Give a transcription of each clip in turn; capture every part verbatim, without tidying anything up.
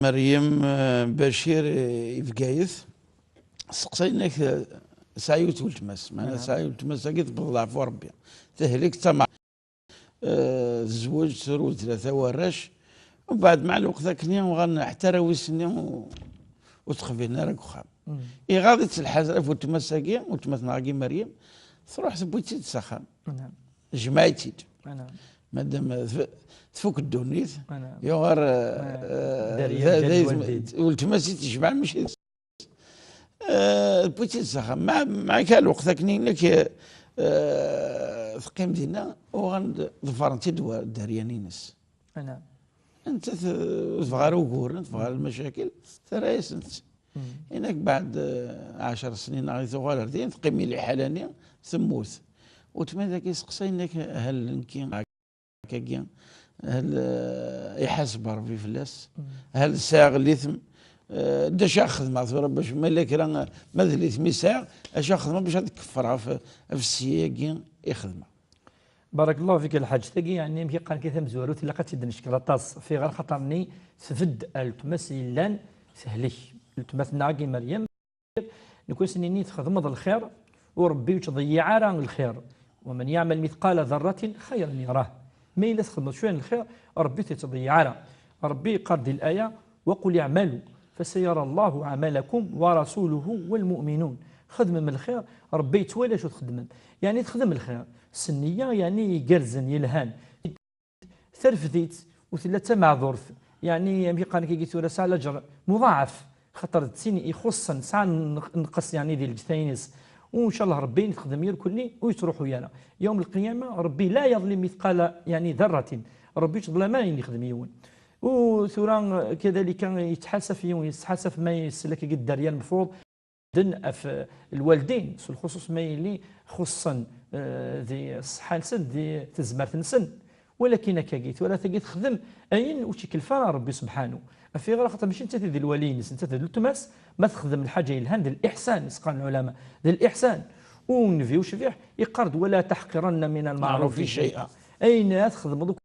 Meryem, eh, Bacir, eh, i Bgayet, seqsayen-ak, eh, sɛiwet weltma-s, meɛna sɛiwet weltma-s-agi tewweḍ leɛfu Rebbi. Tehlik d tama-, eh, tezweǧ, turew tlata warrac, mbeɛd mɛa lweqt akkenni uɣalen ḥetta arraw-is-nni u-, ur ttqbilen ara deg uxxam. Iɣaḍ-itt lḥal ɣef weltma-s-agi, weltma-tneɣ-agi Meryem, truḥ tewwi-tt-id s axxam. Jmeɛ-itt-id. Madam, eh, tf-, tfuk ddunit, yuɣal, eh, eh, d, d, weltma-s i tejmeɛ, mačči d, eh, tewwi-tt-id s axxam. Mɛa, mɛa kra lweqt akken inek, eh, teqqim dinna, uɣalen d-, ḍefren-tt-id wa-, dderyan-ines. Nettat, eh, ur tebɣa ara uguren, tebɣa ara lmacakel, terra-yasent-tt. Inek beɛd, eh, ɛecr snin neɣ i tuɣal ar din, teqqim i liḥala-nni, temmut. Weltma dagi seqsayen-ak hal nekki akkagi, hal, eh, iḥaseb Rebbi fell-as, hal sɛiɣ litm, eh, d acu ara xedmeɣ tura bac ma yella kra, ma d litm i sɛiɣ, acu ara xedmeɣ bac ad keffreɣ ɣef, ɣef ssyi-agi i xedmeɣ. Barakallahu fik a lḥaǧ. Tagi, yeɛni, amek i qqaren kra tamezwarut, ilaq ad tt-id-neckel aṭas. Ɣef ayɣer? Xaṭer-nni tbedd ar weltma-s yellan tehlek. Weltma-tneɣ-agi Meryem, nekk ad as-nini txedmeḍ lxir, u Rebbi ur yettḍeyyiɛ ara lxir. ومن يعمل مثقال ذرة خيرا يره. Ma yella txedmeḍ cwiya n lxir, Rebbi ur t-yettḍeyyiɛ ara. Rebbi yeqqar di laya: وقل اعملوا فسيرى الله عملكم ورسوله والمؤمنون. Xedmem lxir, Rebbi yettwali acu txedmem. Yeɛni texdem lxir s nniya, yeɛni igerrzen, yelhan. Terfed-itt, u tella d tameɛdurt. Yeɛni, amek i qqaren kagi tura, tesɛa laǧer muḍaɛaf. Xaṭer d tin ixuṣṣen, tesɛa nnq-, nnqes, yeɛni, di lǧetta-ines. U ncallah Rebbi ayen texdem irkelli ur yettruḥu ara. Yawm lqiyama, Rebbi لا يظلم مثقال، yeɛni, ذرة. Rebbi ur yettḍlam ara ayen yexdem yiwen. U tura, kadalika, yettḥasaf yiwen, yettḥasaf ma yesla kagi dderya n mfuḍ. Ɣef lwaldin, s lxuṣuṣ ma yili xuṣṣen, eh, di ṣṣeḥḥa-nsen, di tezmert-nsen. Walakin akkagi, tura tagi texdem ayen ur tt-ikellef ara Rebbi subḥanu. Ɣef ayɣer? Axaṭer mačči nettat i d lwali-ines, nettat d weltma-s, ma texdem lḥaǧa yelhan d liḥsan, i s-qqaren lɛulama, d liḥsan. U Nnbi ucbiḥ iqqar-d: ولا تحقرن من المعروف شيئا. Ayen ara txedmeḍ akk,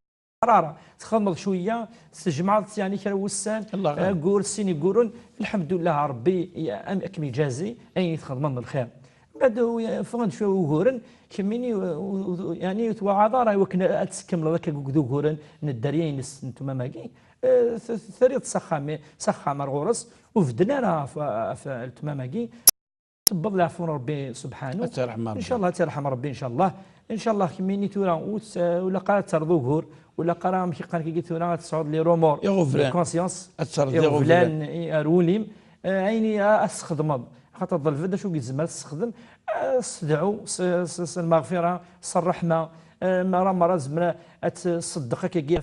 ara txedmeḍ cwiya, tjemɛeḍ-tt, yeɛni, kra n wussan, aggur, sin igguren, lḥemdullah, Rebbi, ya, am-, ad kem-iǧazi ayen i txedmeḍ n lxir. Mbeɛd, u-, ffɣen-d cwiya wuguren, kemmini, u-, u-, u-, yeɛni, ur twaɛaḍ ara i wakken ad tkemmleḍ akka deg wuguren n dderya-ines n tumam-agi. Eh, t-, t-, terriḍ s axxam, s axxam ar ɣur-s, ur bedden ara ɣef, ɣef weltma-agi. Tewweḍ leɛfu n Rebbi subḥanu. Ad terḥem Rebbi. Ncallah ad terḥem Rebbi, ncallah. Ncallah kemmini tura, ur tt-, ur ilaq ara ad terreḍ ugur, ur ilaq ara, amek i qqaren kagi tura, ad tesɛuḍ les remords, les consciences, ad terreḍ iɣeblan i, ar wul-im, eh, ayen i, a, ad tesxedmeḍ. Xaṭer d lbed acu i yezmer ad tesxedem, eh, s ddeɛu, s, s, s lmeɣfira, s ṛṛeḥma, eh, mara mara zemreɣ ad tṣeddeq akkagi.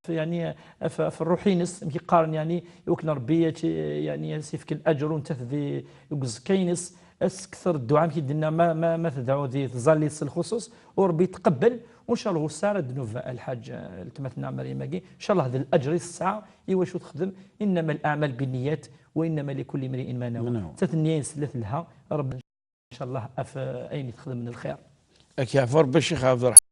Yeɛni, ɣef, ɣef ṛṛuḥ-ines, amek i qqaren, yeɛni, i wakken Ṛebbi ad tt-, yeɛni, ad s-ifk laǧer u nettat di, deg uẓekka-ines, ad s-tekter dduɛa, amek i d-tenna, ma, ma, ma tedɛu di tẓallit s lxuṣuṣ, u Ṛebbi yetqebbel, u ncallah ur tesɛi ara ddnub a lḥaǧ, eh, weltma-tneɣ Meryem-agi, ncallah d laǧer i tesɛa i wacu texdem, إنما الأعمال بالنيات وإنما لكل امرئ ما نوى. Nettat nniya-ines tella telha, Ṛebbi ncallah ɣef, eh, ayen i texdem n lxir. Ad k-yeɛfu Ṛebbi a Ccix Ɛebderreḥman.